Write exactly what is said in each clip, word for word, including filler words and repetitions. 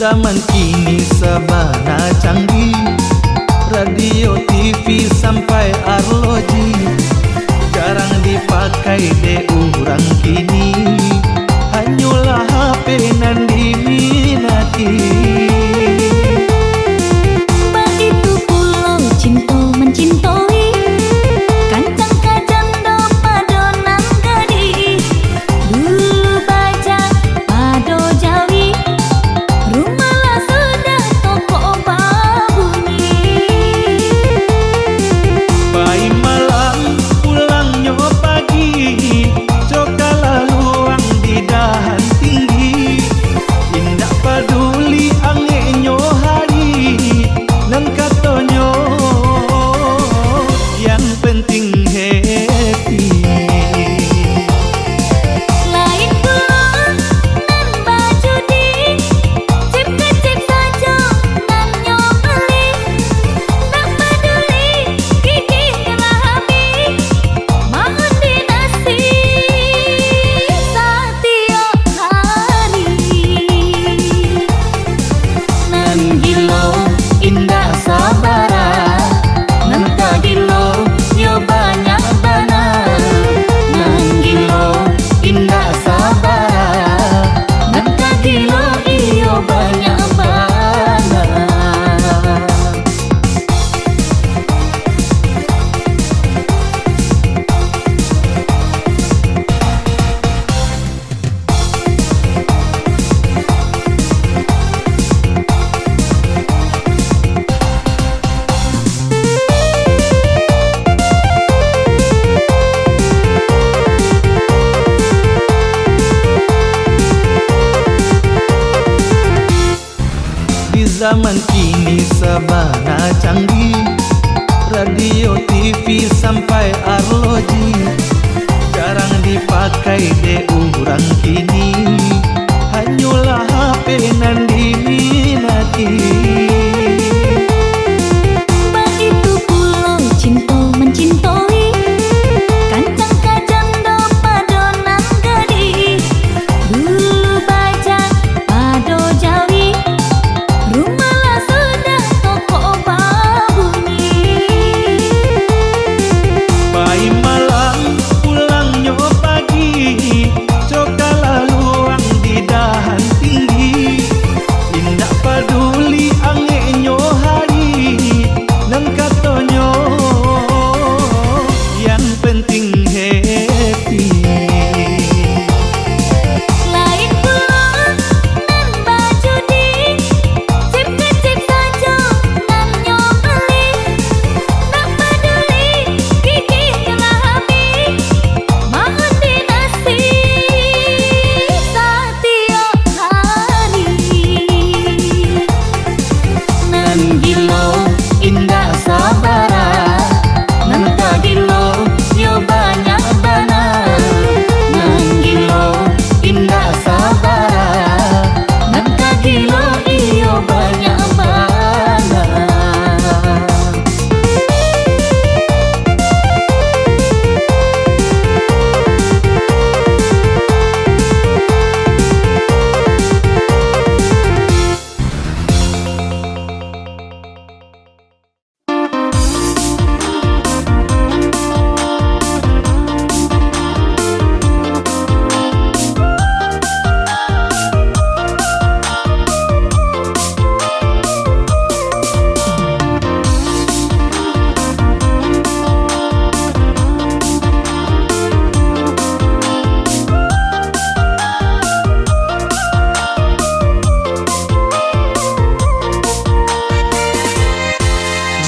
Zaman kini sabana canggih, radio, T V, sampai arloji jarang dipakai dek urang kini, hanyolah H P nan diminati. Baitu pulo cinto mancintoi, kancang ka jando pado nan gadih. Dulu bajak pado jawi, rumah lah sudah tokok babunyi. Pai malam, pulangnyo pagi, cokalah luang di dahan tinggi. Indak paduli angeknyo hari, nan katonyo yang penting happy. Lain pulo nan bajudi, cip kacip sajo nan nyo bali. Ndak paduli gigi telah habih, maundi nasi satiok hari. Nan gilo indak sabara, nan ka gilo iyo banyak bana. Nan gilo indak sabara, nan ka gilo iyo banyak bana. Di zaman kini sabana canggih, radio, T V, sampai arloji jarang dipakai dek urang kini, hanyolah H P nan diminati. Baitu pulo cinto mancintoi, kancang ka jando pado nan gadih. Dulu bajak pado jawi, rumah lah sudah tokok babunyi. Pai malam, pulangnyo pagi, cokalah luang di dahan tinggi. Indak paduli angeknyo hari, nan katonyo yang penting happy. Lain pulo nan bajudi, cip kacip sajo nan nyo bali. Ndak paduli gigi telah habih, maundi nasi satiok hari. Nan gilo indak sabara, nan ka gilo iyo banyak bana. Nan gilo indak sabara, nan ka gilo iyo banyak bana.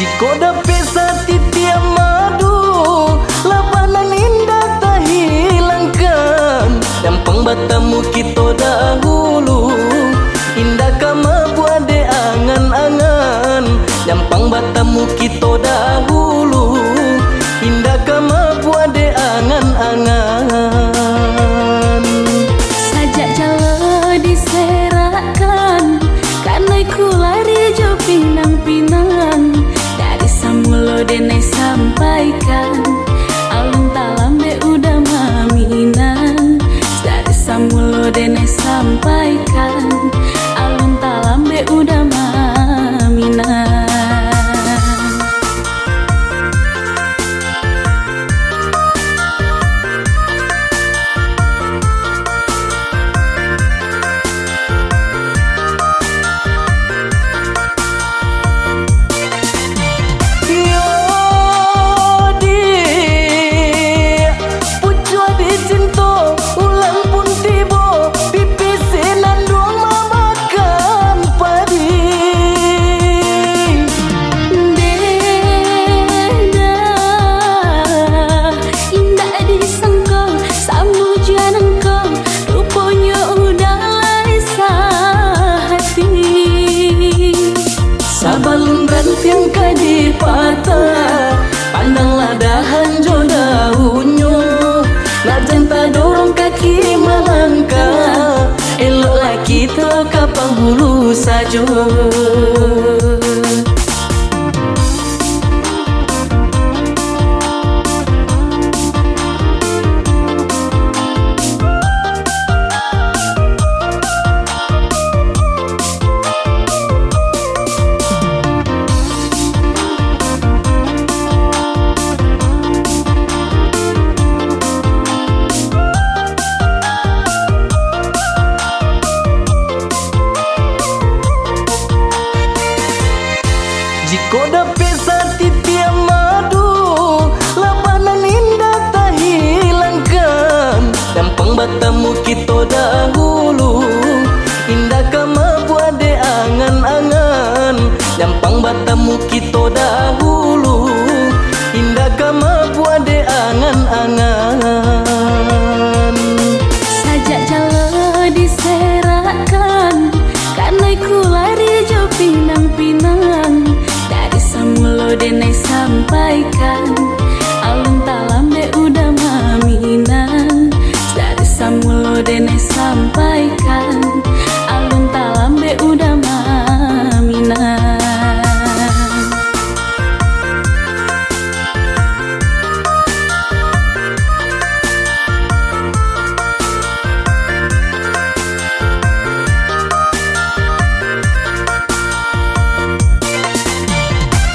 Jikok dapek satitiak madu, labah nan indak tahilangkan. Nyampang batamu kito dahulu, indak ka mabuak dek angan-angan. Nyampang batamu kito dahulu, indak ka mabuak dek angan-angan. Sajak jalo diserakkan, kanai kulari jo pinang-pinang. Dari samulo denai sampaikan, alun talambek udah maminang. Dari samulo denai sampaikan, alun talambek sajo. Jikok dapek satitiak madu, lah bana indak tahilangkan. Nyampang batamu kito dahulu, indak ka mabuak dek angan-angan. Nyampang batamu kito dahulu, indak ka mabuak dek angan-angan. Sajak jalo diserakkan, kanai ku lari jo pinang-pinang. Dari samulo denai sampaikan, alun talambek udah maminang. Dari samulo denai sampaikan, alun talambek udah maminang.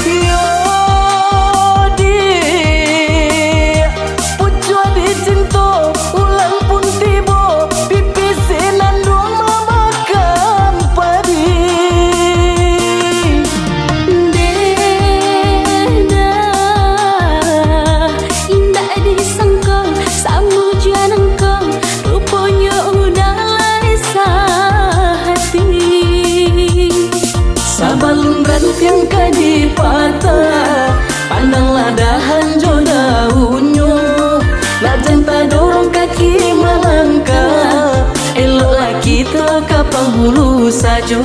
Yo, di pucuak dicinto, ulang pun tibo, pipih sinan duang mamakan padi. Deh dah, indak disangko, samo jo nangko, ruponyo udah lai sahati. Sabalun rantiang ka dipatah, pandanglah dahan jo daunnyo. Nak jan tadorong kaki malangkah, eloklah kito ka panghulu sajo.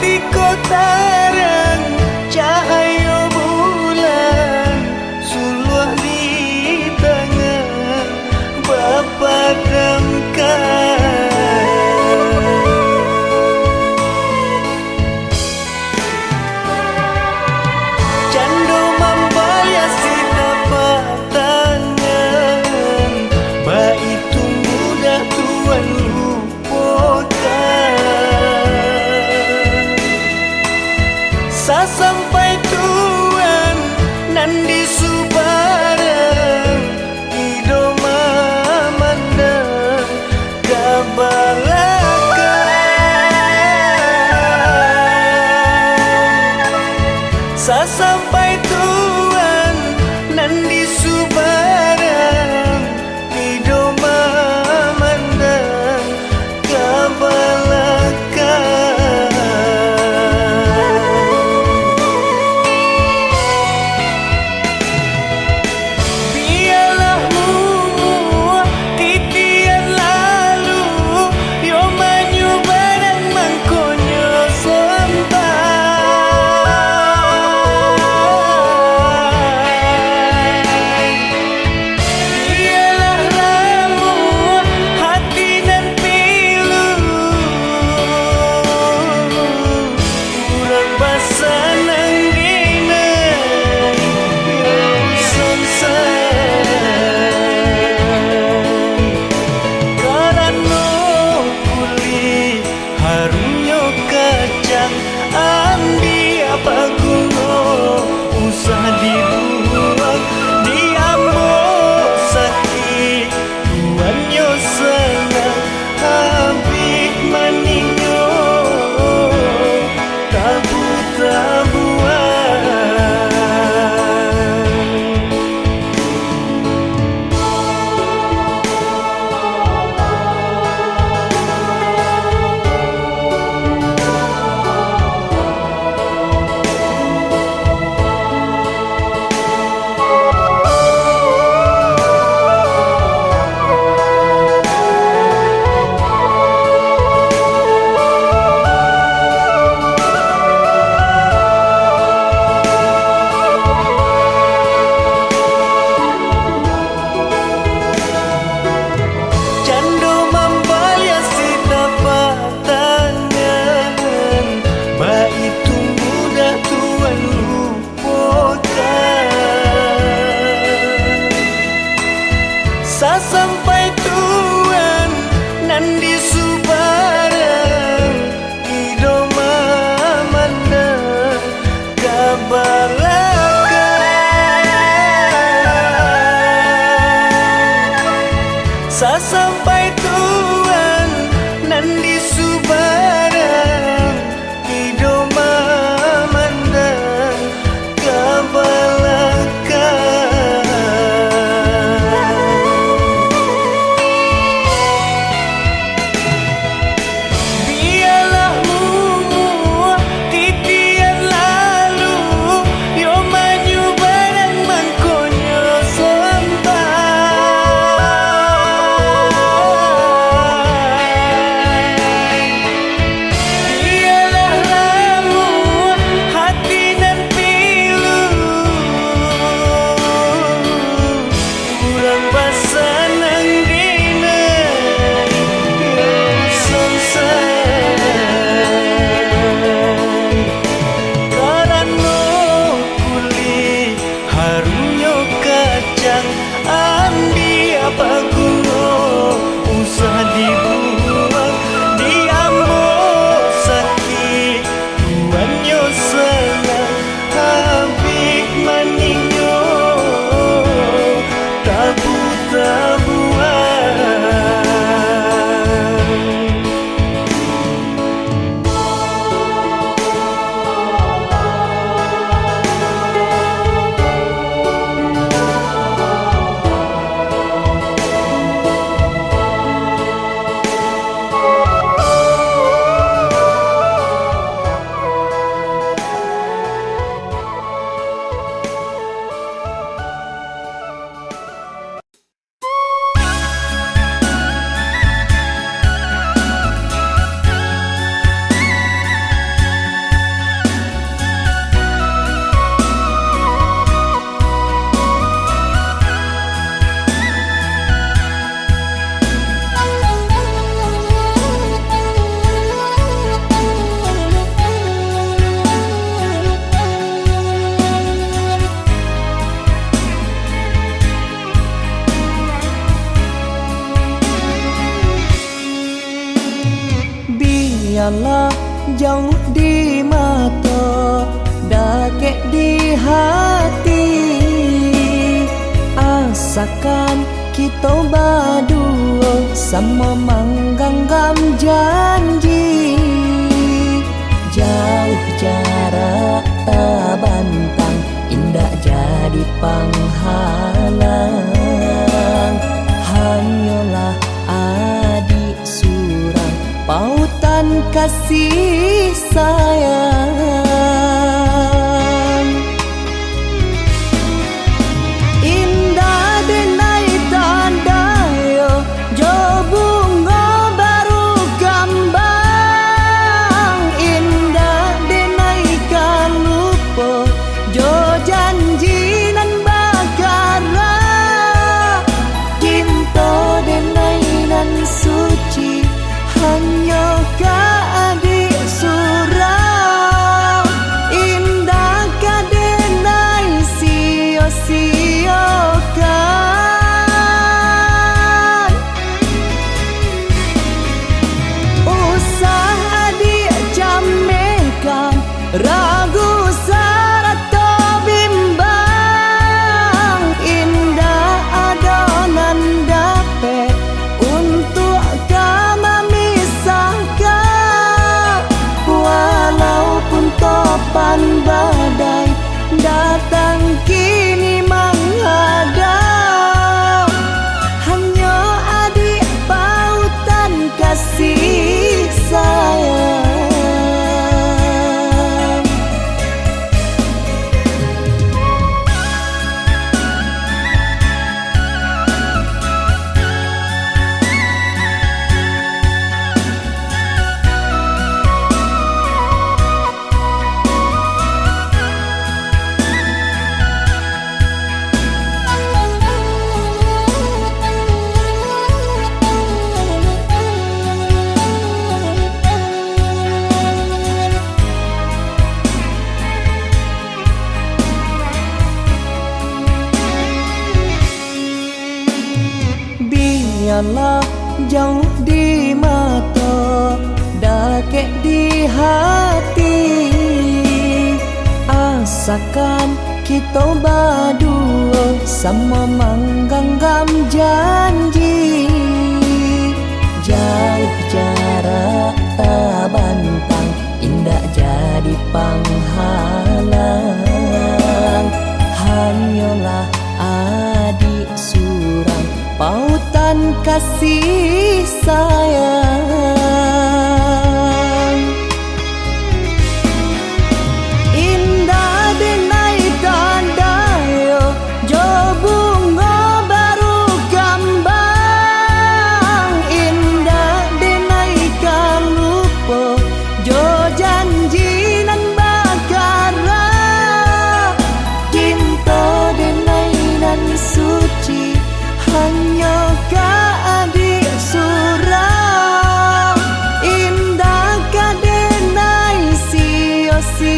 Iko tarang cahayo bulan, suluah di tangah bapadamkan. Cando mambaliah si tapak tangan, baitu mudah Tuan lupokan. Sasampai Tuan nan di subarang, ido mamandang ka balakang. Sasampai Tuan nan di subarang, ido mamandang ka balakang. Bialah mumuah titian lalu, yo manyubarang mangkonyo sambah. di mato, dakek di hati. Asakan kito baduo samo mangganggam janji. Jauah jarak tabantang, indak jadi panghalang. Hanyolah adiak surang, pautan kasih sayang. Indak denai tadayo jo bungo baru kambang, indak denai ka lupo jo janji nan bakara. Cinto denai nan suci, hanyo ka adiak surang, indak ka denai sio-siokan. Usah adiak camehkan, ragu sarato bimbang, indak ado nan dapek untuak ka mamisahkan. Walaupun topan badai datang kini manghadang, hanyo adiak pautan kasih sayang. Bialah jauah di mato, dakek di hati. Asakan kito baduo samo mangganggam janji. Jauah jarak tabantang, indak jadi panghalang. Hanyolah adiak surang, pautan kasih sayang. Indak denai tadayo jo bungo baru kambang, indak denai ka lupo jo janji nan bakara. Cinto denai nan suci, hanyo ka adiak surang, indak ka denai sio-siokan.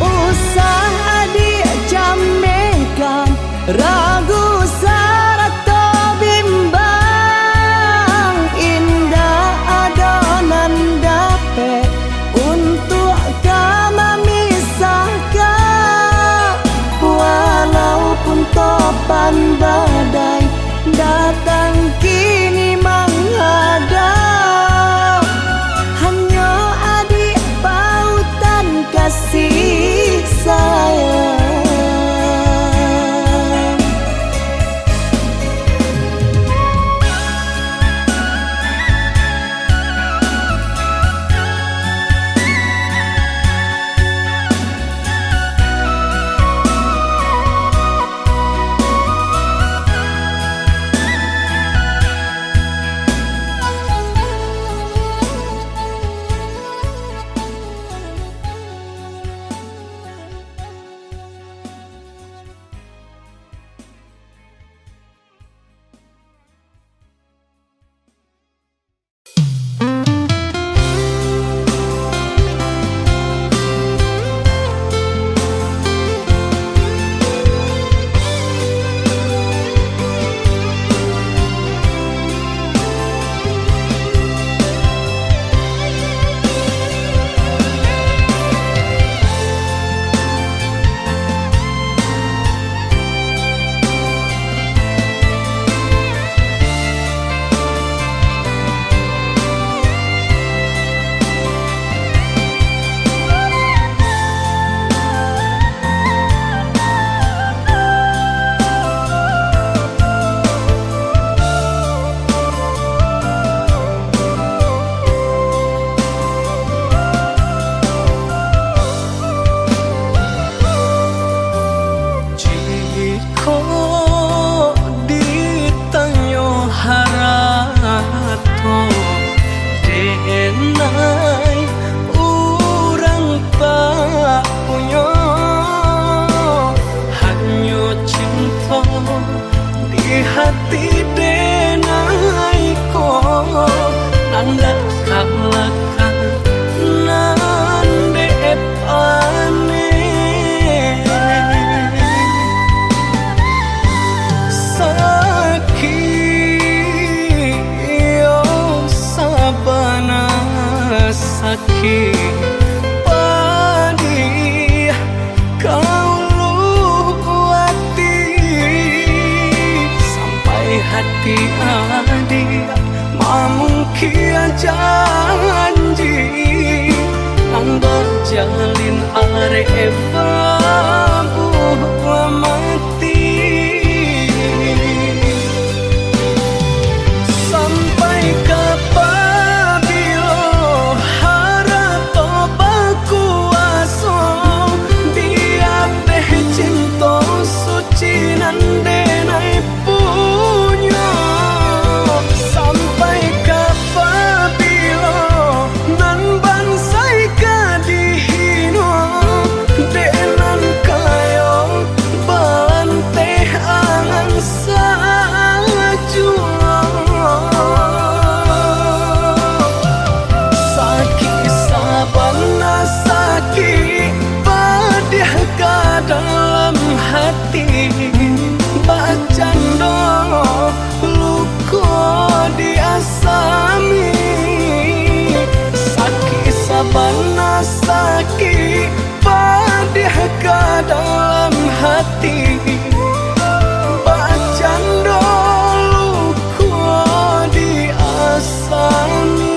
Usah adiak camehkan, ragu sarato bimbang, indak ado nan dapek untuak ka mamisahkan. Walaupun topan badai datang kini manghadang, hanyo adiak pautan kasih sayang. Padih ka ulu ati, sampai hati adiak mamungkia janji nan bajalin arek babuah mati. Sampai ka pabilo harato bakuaso, di ateh cinto suci nan denai punyo? Sampai ka pabilo nan bansai ka dihino, dek nan kayo balanteh angan sajuo? Sakik sabana sakik, padiah ka dalam hati, bacando luko di asami. Sakik sabana sakik, padiah ka dalam hati, bacando luko di asami.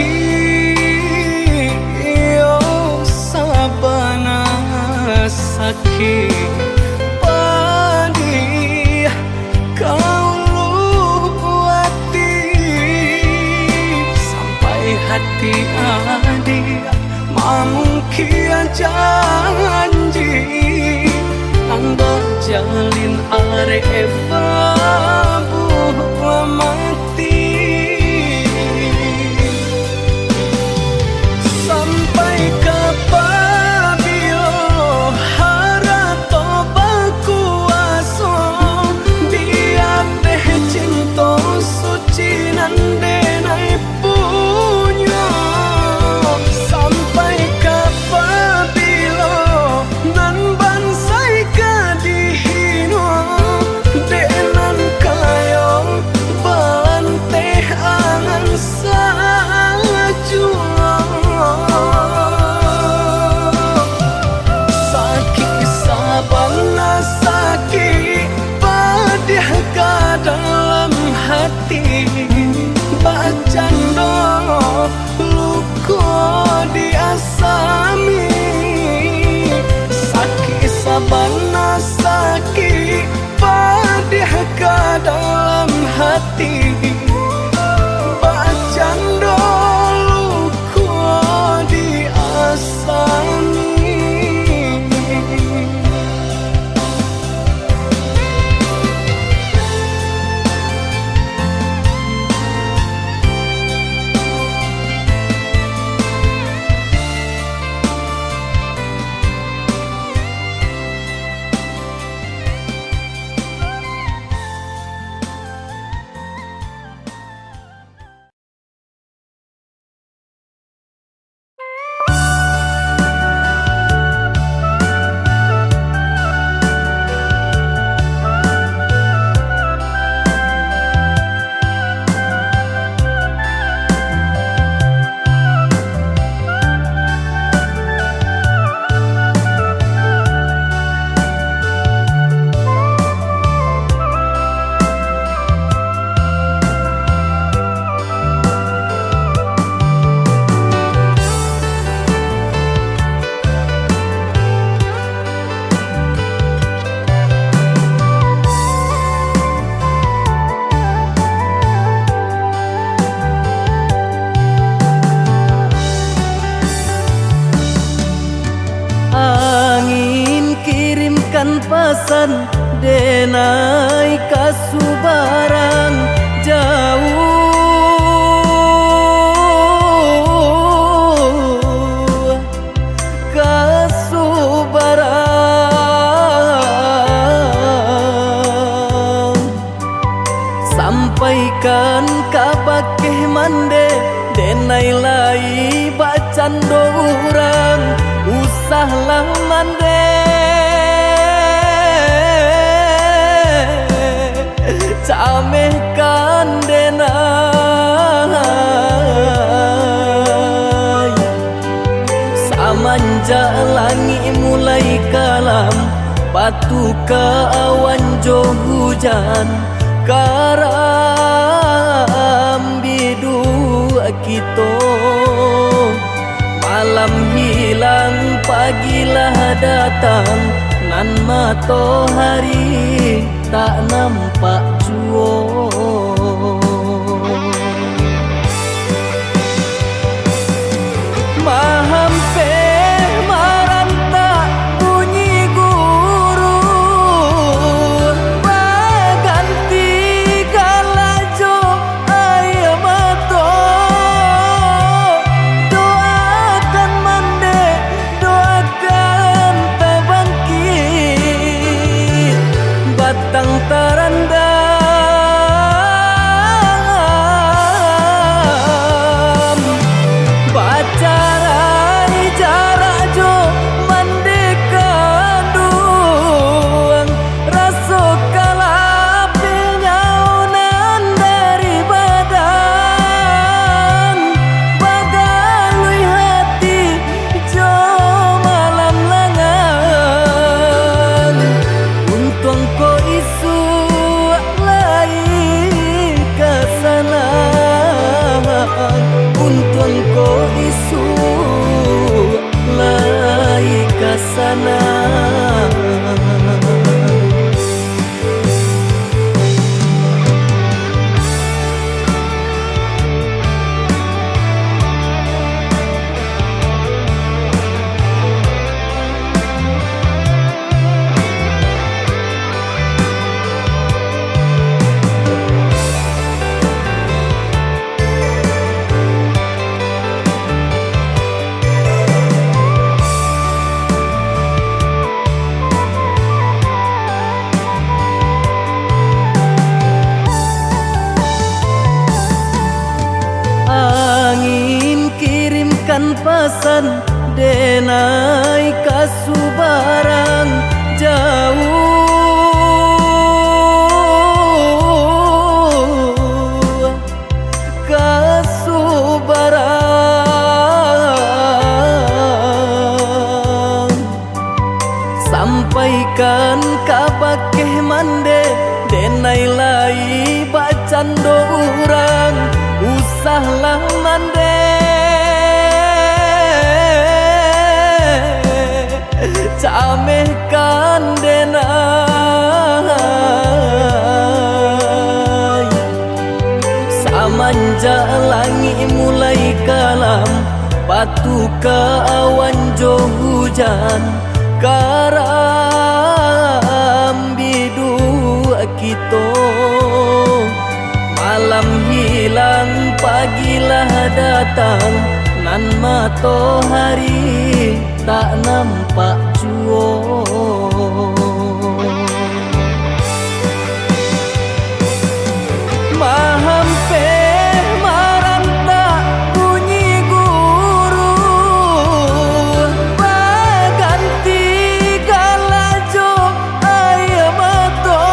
Sakik, iyo sabana sakik, padiah ka ulu ati, sampai hati adiak mamungkia janji nan bajalin arek babuah mati. Sampai ka pabilo harato bakuaso, di ateh cinto suci nan denai punyo? Sampai ka pabilo nan bansai ka dihino, dek nan kayo ba- Kan pasan denai ka subarang jauah, ka subarang. Sampaikan ka bakeh mandeh, denai lai bacando urang, usahlah mandeh, camehkan denai. Samanjak langik mulai kalam, batuka awan jo hujan, karam biduak kito. Malam hilang, pagilah datang, nan matohari tak nampak juo. Mahampeh marantak bunyi guruh, baganti galajo aia mato. Doakan mandeh, doakan tabangkik, batang tarandam. Bacarai jarak jo mandeh kanduang, raso kalapeh nyao nan dari badan, bagalui hati jo malam langang. Untuang ko isuak lai ka sanang, untuang ko isuak lai ka sanang. Angin kirimkan pasan, denai ka subarang jauah, ka subarang. Sampaikan ka bakeh mandeh, denai lai bacando urang, usahlah mandeh, camehkan denai. Samanjak langik mulai kalam, batuka awan jo hujan, karam biduak kito. Malam hilang, pagilah datang, nan matohari tak nampak juo. Mahampeh marantak bunyi guruh, baganti galajo aia mato.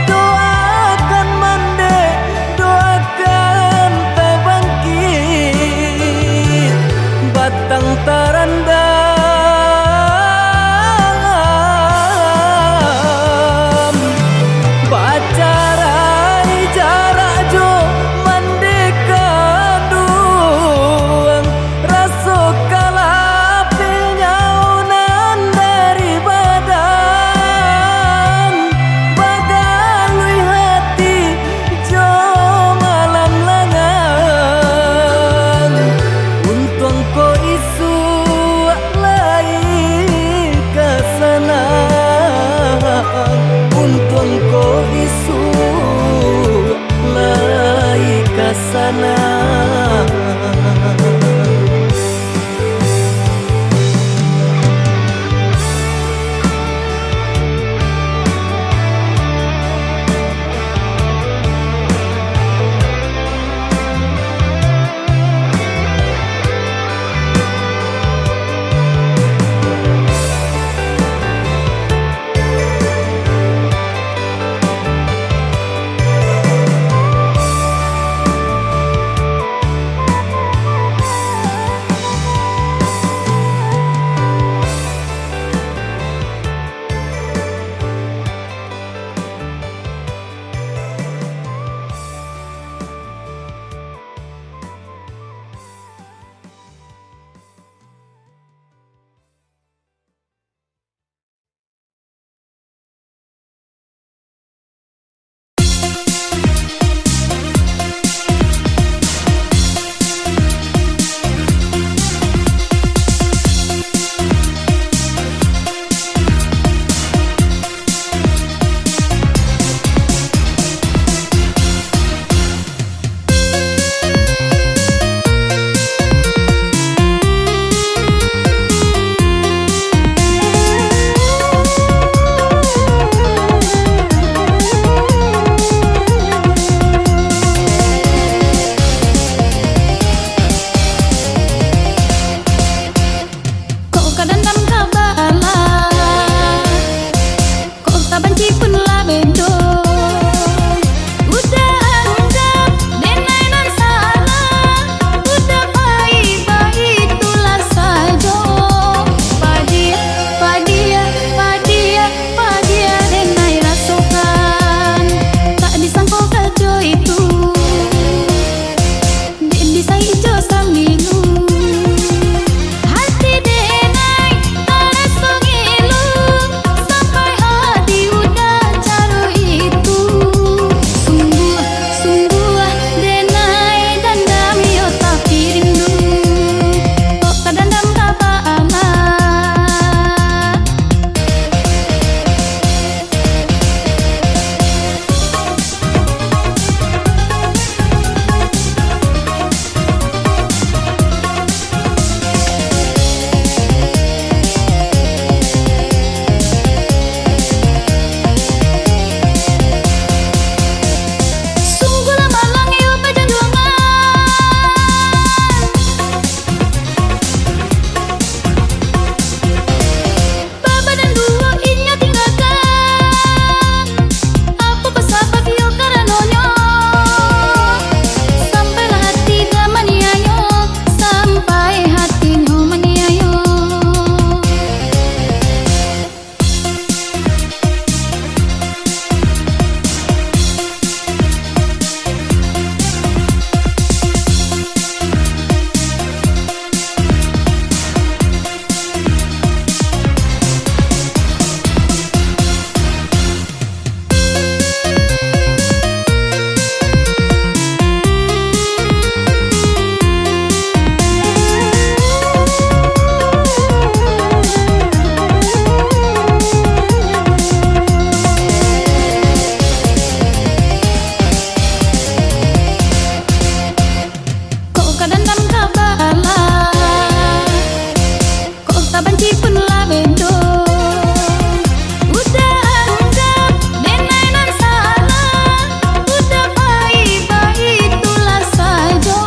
Doakan mandeh, doakan tabangkik, batang tarandam. Kok ka dandam ka bala, kok ka banci pun lah bedo. Udah anggap denai nan salah, udah baik-baik itulah sajo. Padia, padia, padia, padia denai rasokan. Tak disangko karajo itu. Dek di saijo samilu, hati denai taraso ngilu, sampai hati udah caro itu. Sungguah, sungguah denai dandam yo tapi rindu, kok ka dandam ka bala. Sungguahlah malang iyo pajanjuangan. Babadan duo inyo tinggakan. Apo ko sabab iyo karanonyo? Sampailah hati dia maniayo, sampai hatinyo maniayo. Kok ka dandam ka bala, kok ka banci pun lah bedo. Udah anggap denai nan salah, udah baik-baik itulah sajo.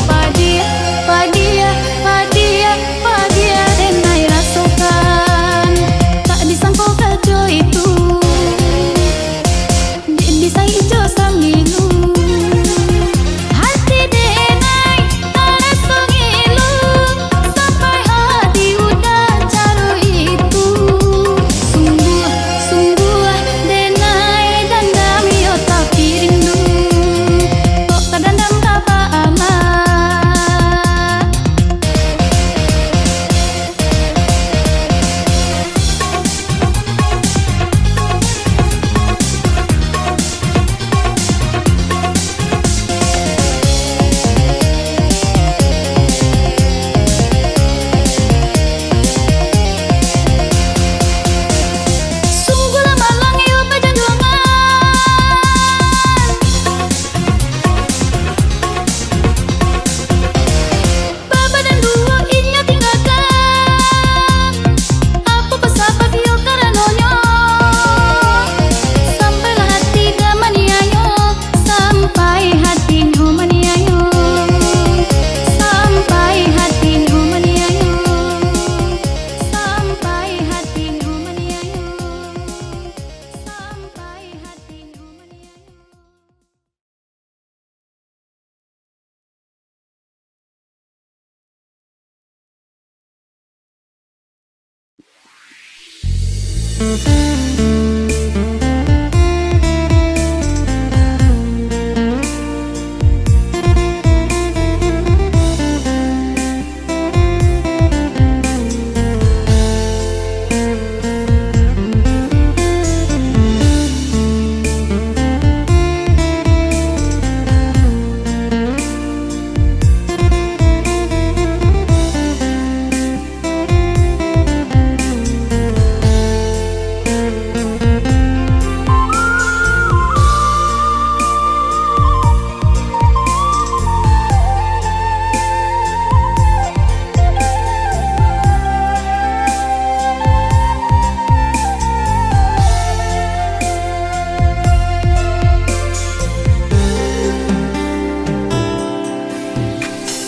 Padia, padia, padia, padia denai rasokan. Tak disangko karajo itu. Dek di saijo samilu, hati denai taraso ngilu, sampai hati udah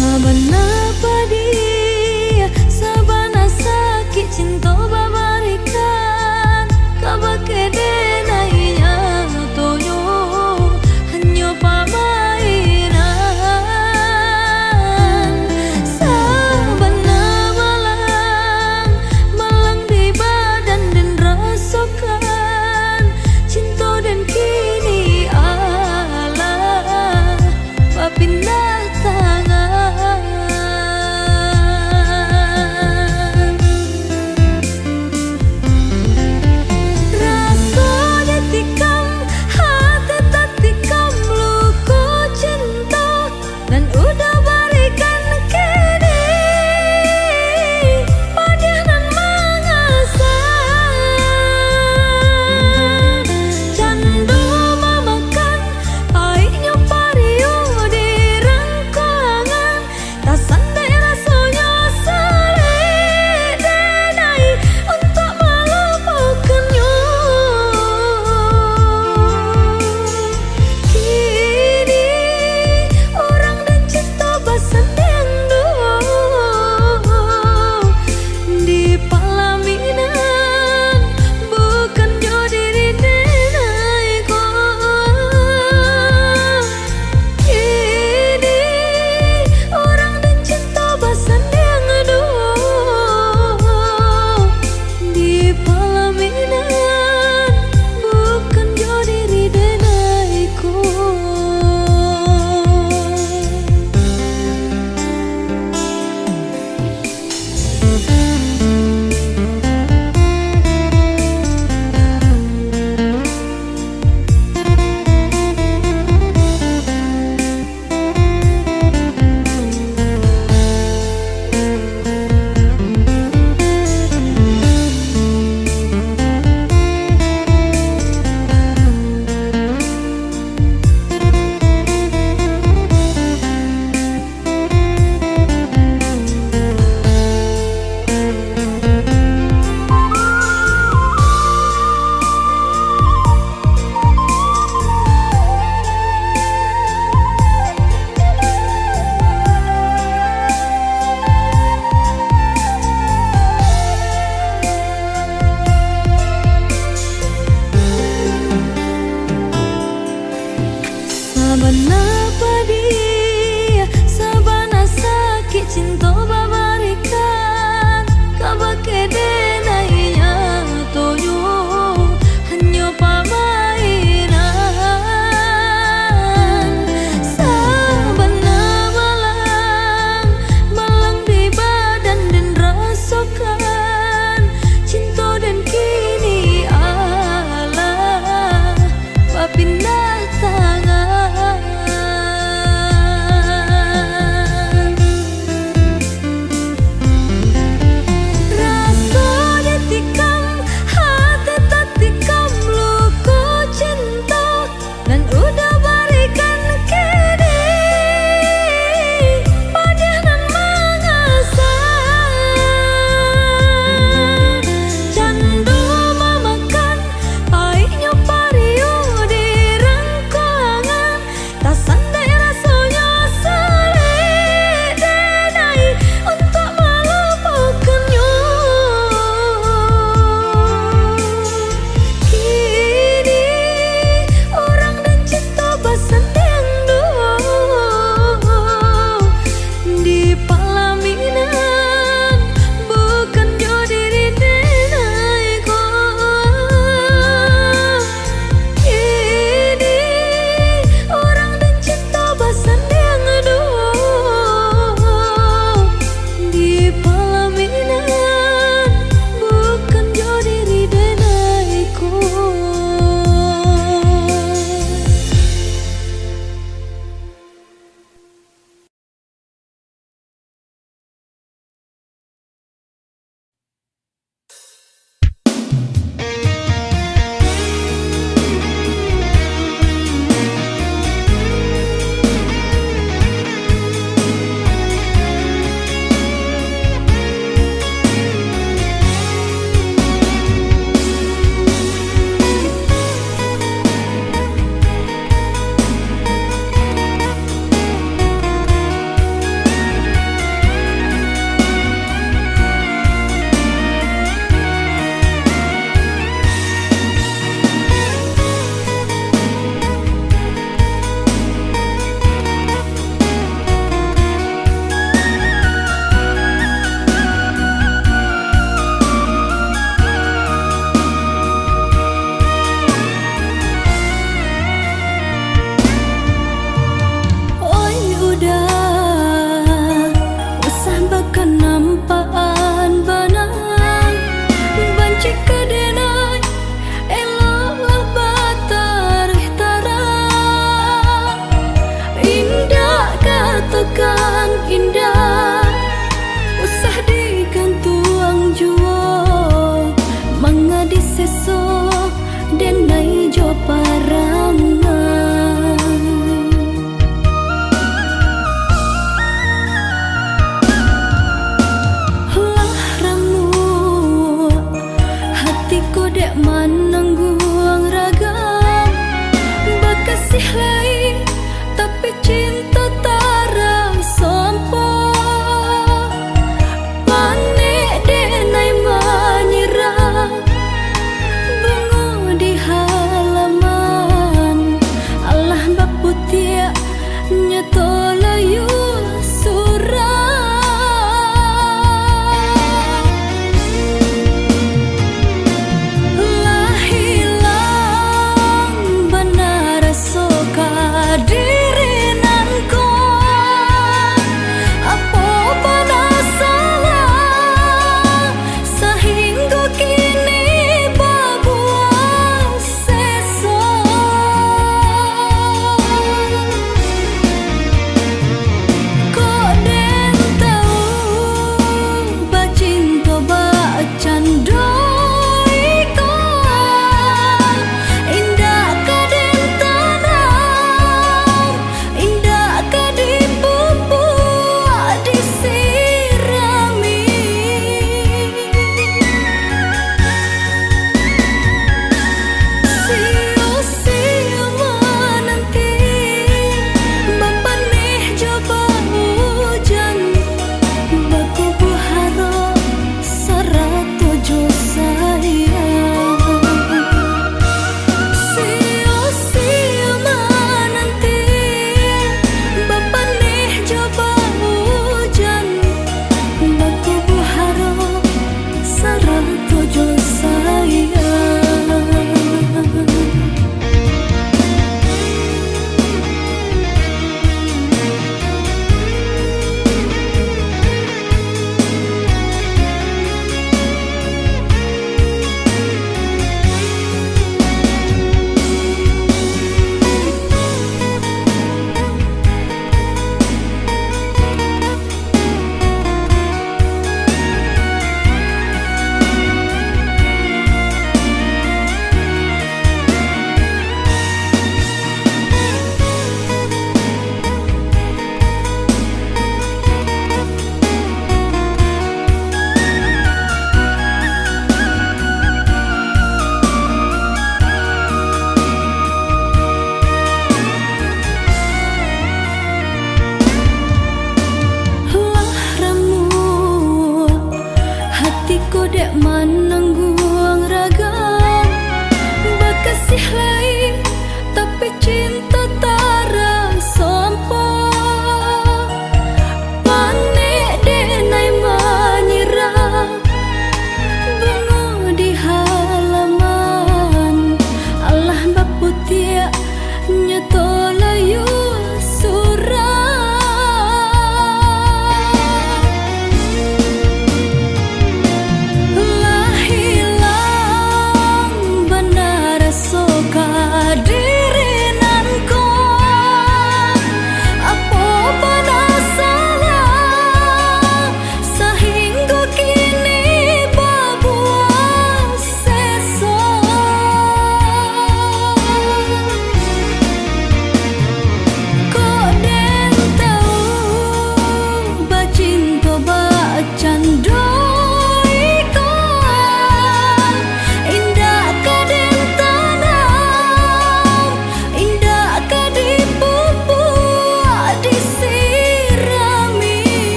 Sabana padih, sabana sakik cinto babarikan, kabake denai nyatonyo hanyo pamainan. Sabana malang, malang di badan den rasokan, cinto den kini alah bapindah tangan. Raso ditikam, hati tatikam luko cinto, nan udah barikan kini, padiah nan mangasa. Cando mamakan, paiknyo pariuah di rangkuangan. Tasandek rasonyo sulik denai untuak malupaikannyo. Kini urang den cinto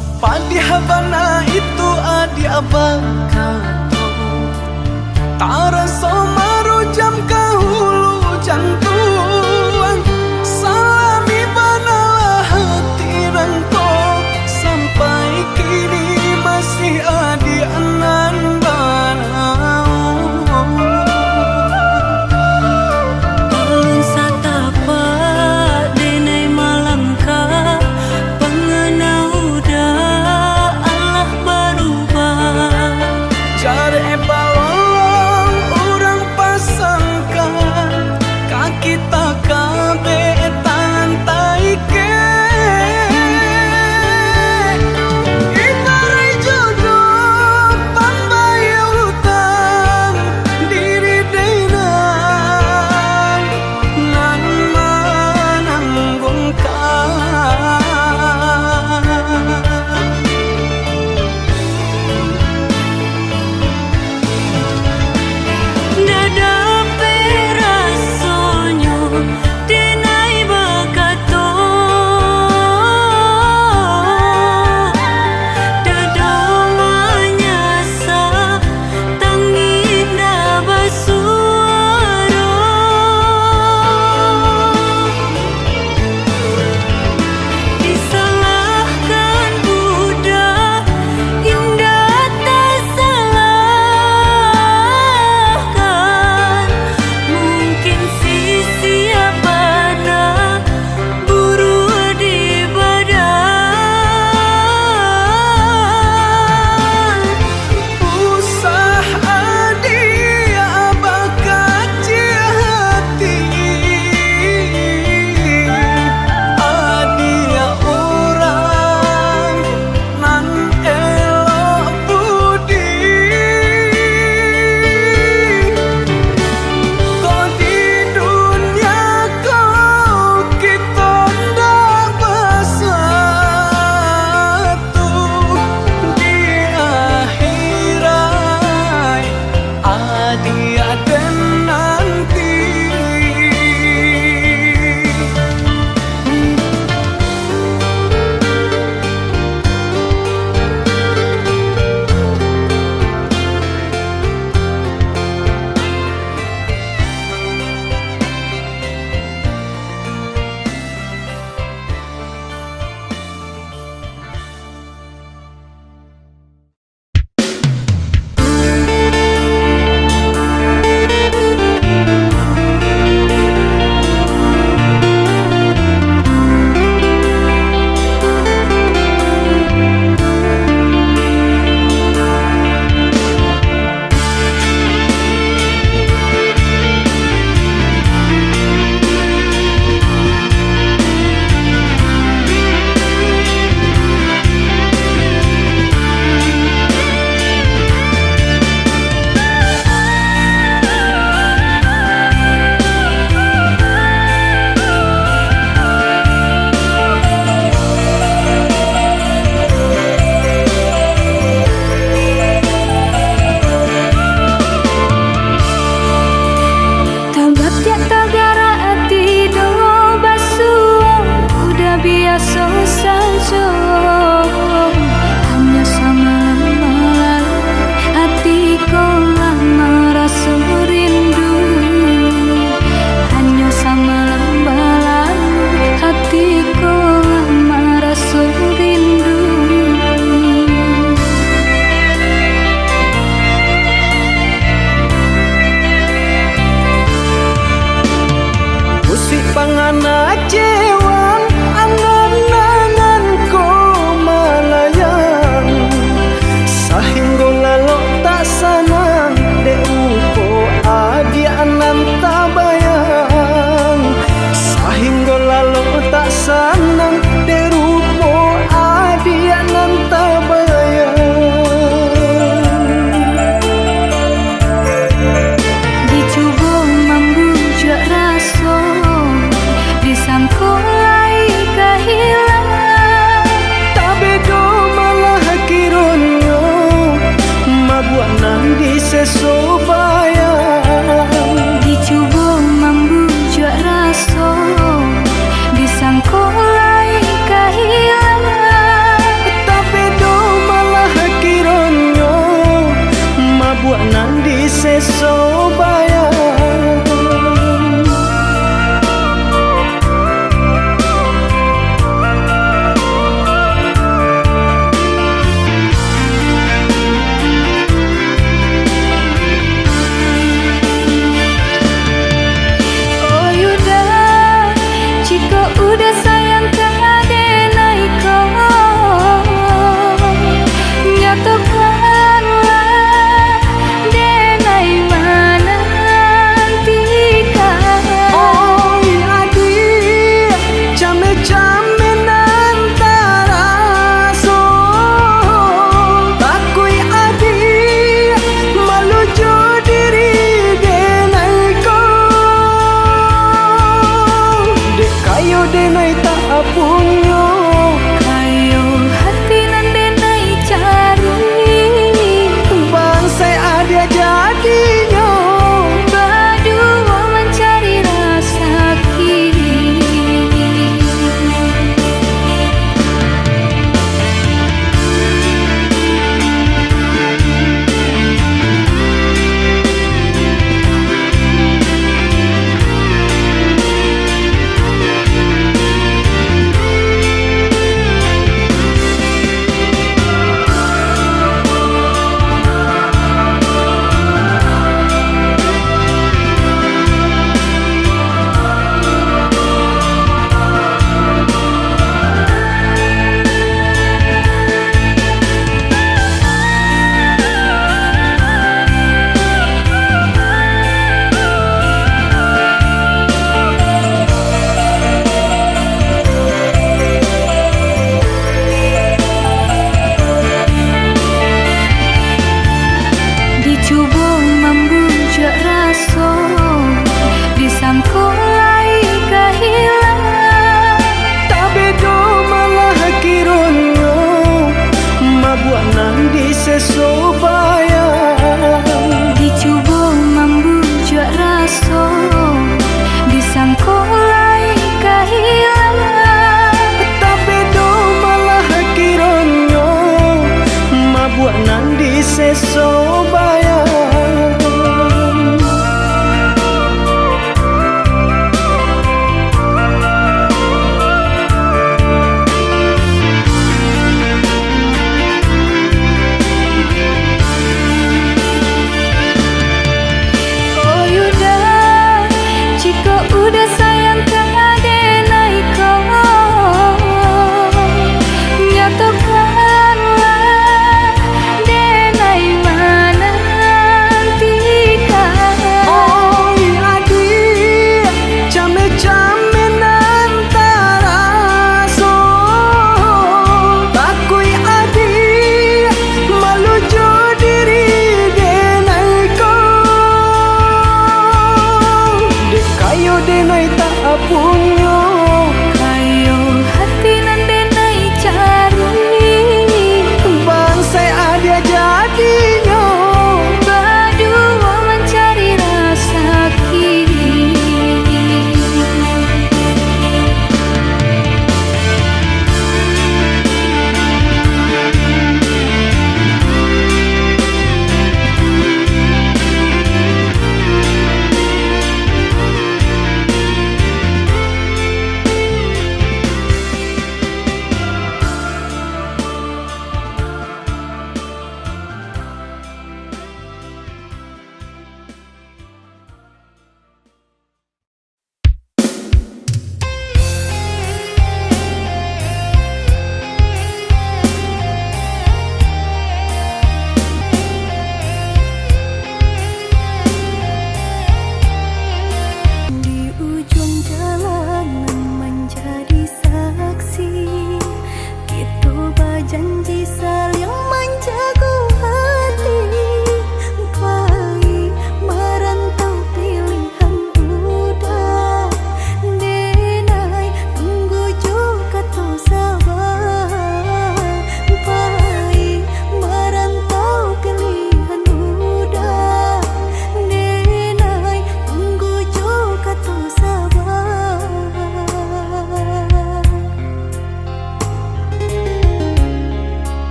Padiah bana itu adiak bakato, taraso marujam ka hulu jantuang. Salami banalah hati nan ko, sampai kini masih adiak nan banaun. Ulun satapak denai malangkah, pangana uda alah barubah. Jarek balolong urang pasangka,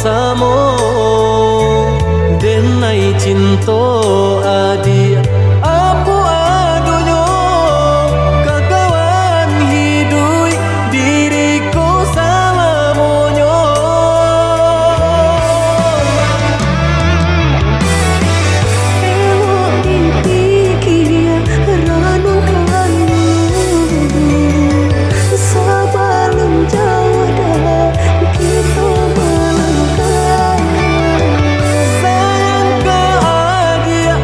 samo, denai cinto adiak. Apo adonyo, kakawan hiduik diri ko salamonyo. Elok dipikia, ranungkan dulu, sabalun jauah dalam kito malangkah. Sayang ka adiak,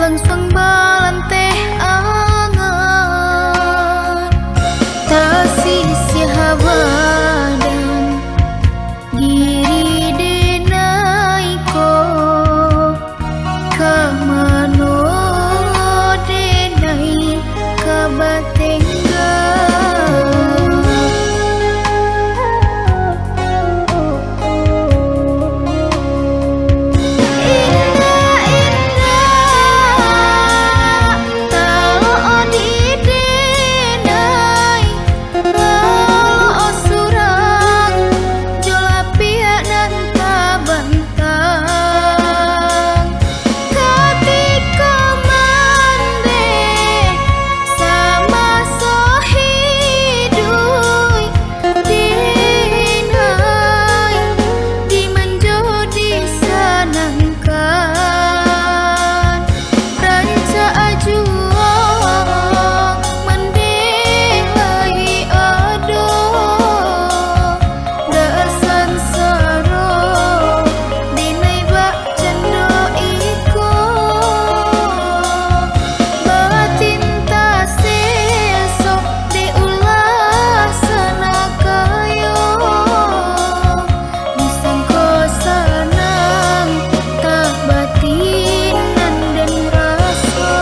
Langsuang balanteh angan, tasisiah badan, diri denai ko. Ka mano denai ka batenggang? Indak, indak, talok di denai, lalok surang, jo lapiak nan tabantang. Katiko mandeh, samaso hiduik, denai, diman jo disanangkan. Rancak juo mandeh lai ado, dak sansaro denai bak cando iko. Batin taseso dek ulah sanakayo. Disangko sanang, tah batin nan den raso.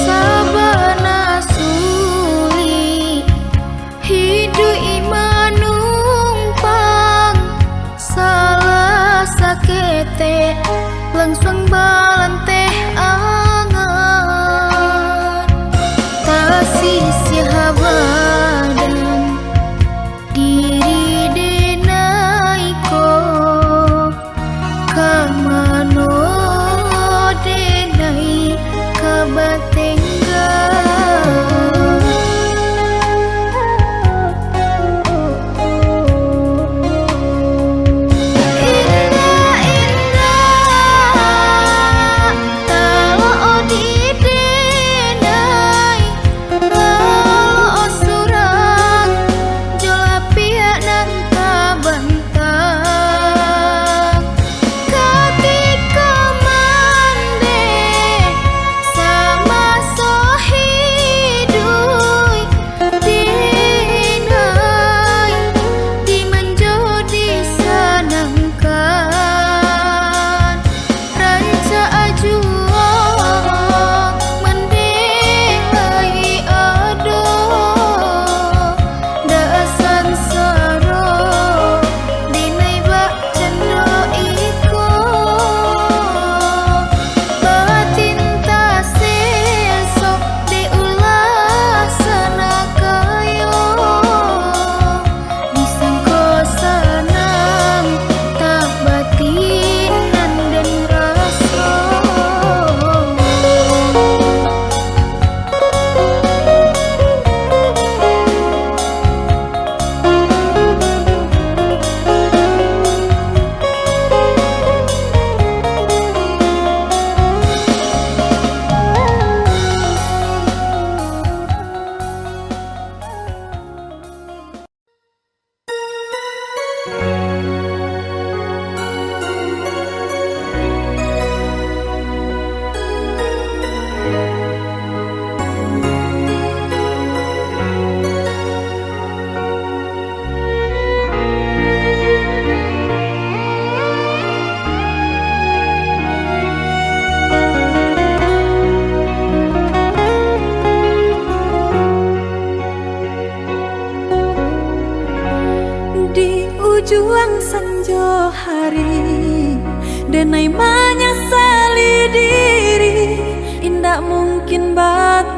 Sabana sulik hiduik manumpang, salah saketek langsuang balanteh angan. Tasisiah badan, diri denai ko. Ka mano denai ka batenggang? Indak, indak, talok di denai, lalok surang, jo lapiak nan tabantang. Katiko mandeh, samaso hiduik, denai, diman jo disanangkan. Rancak juo mandeh lai ado, dak sansaro denai bak cando iko. Batin taseso dek ulah sanakayo. Disangko sanang, tah batin nan den raso. Di ujuang sanjo hari, Denai manyasali diri, indak mungkin bat